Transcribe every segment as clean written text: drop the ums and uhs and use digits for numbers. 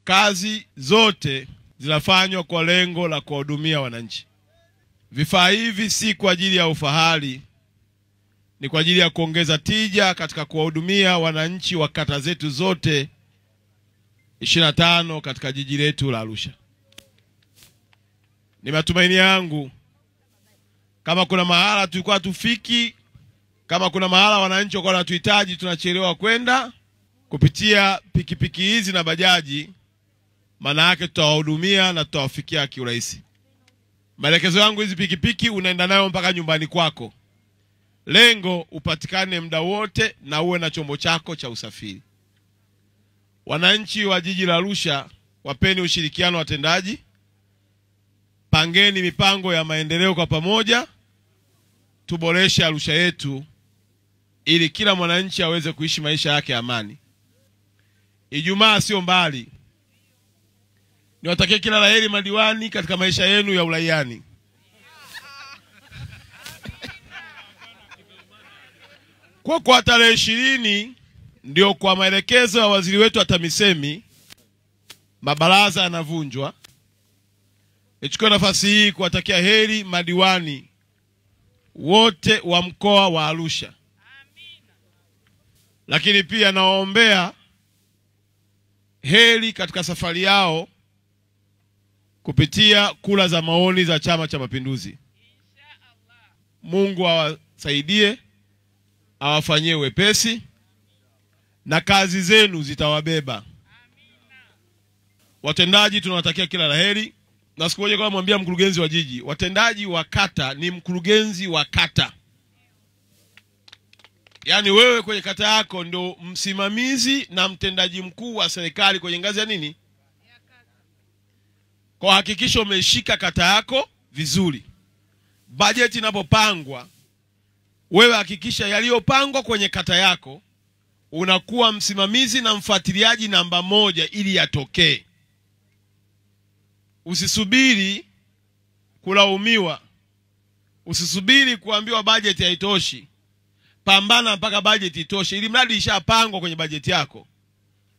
Kazi zote zinafanywa kwa lengo la kuwahudumia wananchi. Vifaa hivi si kwa ajili ya ufahari, ni kwa ajili ya kuongeza tija katika kuwahudumia wananchi wa kata zetu zote 25 katika jiji letu la Arusha. Ni matumaini yangu kama kuna mahala tulikuwa tufiki, kama kuna mahala wananchi walikuwa wanatuhitaji tunachelewa kwenda, kupitia pikipiki hizi na bajaji, maana yake tutawahudumia na tutawafikia kiurahisi. Maelekezo yangu, hizi pikipiki unaenda nayo mpaka nyumbani kwako. Lengo upatikane muda wote na uwe na chombo chako cha usafiri. Wananchi wa jiji la Arusha, wapeni ushirikiano watendaji. Pangeni mipango ya maendeleo kwa pamoja, tuboreshe Arusha yetu ili kila mwananchi aweze kuishi maisha yake ya amani. Ijumaa sio mbali. Niwatakie kila laheri madiwani katika maisha yenu ya uraiani. Kwa tarehe 20 ndio kwa maelekezo ya waziri wetu wa TAMISEMI mabaraza yanavunjwa. Nichukue nafasi hii kuwatakia heri madiwani wote wa mkoa wa Arusha. Lakini pia nawaombea heri katika safari yao kupitia kura za maoni za Chama cha Mapinduzi. Mungu awasaidie, awafanyie wepesi na kazi zenu zitawabeba. Watendaji tunawatakia kila laheri. Na siku moja kwa mwambia mkurugenzi wa jiji, watendaji wa kata ni mkurugenzi wa kata. Yaani wewe kwenye kata yako ndio msimamizi na mtendaji mkuu wa serikali kwenye ngazi ya nini? Kwa hakikisha umeshika kata yako vizuri. Bajeti inapopangwa, wewe hakikisha yaliyopangwa kwenye kata yako unakuwa msimamizi na mfuatiliaji namba 1 ili yatokee. Usisubiri kulaumiwa. Usisubiri kuambiwa bajeti haitoshi. Pambana mpaka bajeti itoshe, ili mradi ishapangwa kwenye bajeti yako.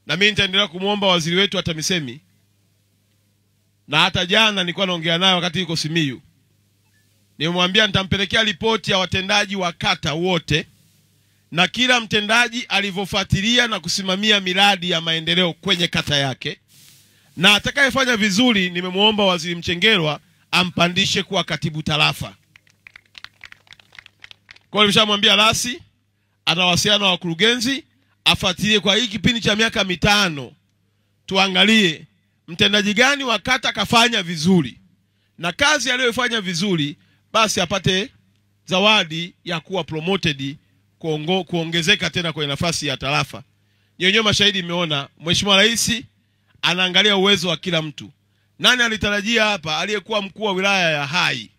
Na mimi nitaendelea kumuomba waziri wetu wa TAMISEMI. Na hata jana nilikuwa naongea naye wakati yuko Simiyu. Nimemwambia nitampelekea ripoti ya watendaji wa kata wote na kila mtendaji alivyofuatilia na kusimamia miradi ya maendeleo kwenye kata yake. Na atakayefanya vizuri nimemuomba waziri Mchengerwa ampandishe kuwa katibu tarafa. Kwa hiyo nimeshamwambia rasi atawasiliana na wakurugenzi afuatilie kwa hii kipindi cha miaka 5, tuangalie mtendaji gani wa kata kafanya vizuri na kazi aliyofanya vizuri, basi apate zawadi ya kuwa promoted, kuongezeka tena kwenye nafasi ya tarafa. Nyenyewe mashahidi mmeona Mheshimiwa Rais anaangalia uwezo wa kila mtu. Nani alitarajia hapa aliyekuwa mkuu wa wilaya ya Hai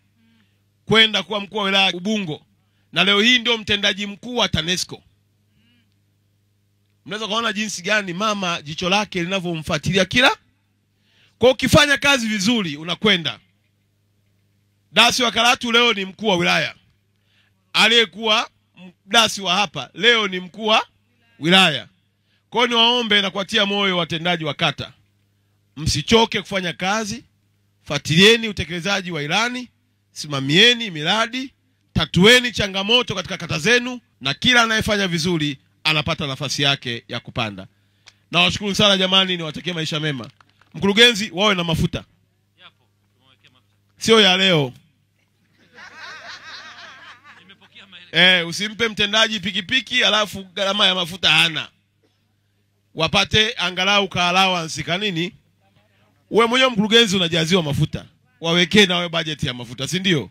kwenda kuwa mkuu wa wilaya Ubungo, na leo hii ndio mtendaji mkuu wa TANESCO? Mnaweza kuona jinsi gani mama jicho lake linavyomfuatilia kila. Kwa ukifanya kazi vizuri unakwenda. Dasi wa Karatu leo ni mkuu wa wilaya. Aliyekuwa dasi wa hapa leo ni mkuu wa wilaya. Kwa hiyo niwaombe na kuwatia moyo watendaji wa kata, msichoke kufanya kazi, fuatilieni utekelezaji wa ilani, simamieni miradi, tatueni changamoto katika kata zenu, na kila anayefanya vizuri anapata nafasi yake ya kupanda. Na washukuru sana jamani, niwatakie maisha mema. Mkurugenzi, wawe na mafuta. Sio ya leo. Usimpe mtendaji pikipiki alafu gharama ya mafuta hana. Wapate angalau ka allowance kanini? Wewe mwenyewe mkurugenzi unajaziwa mafuta. Wawekee na wewe budget ya mafuta, si ndio?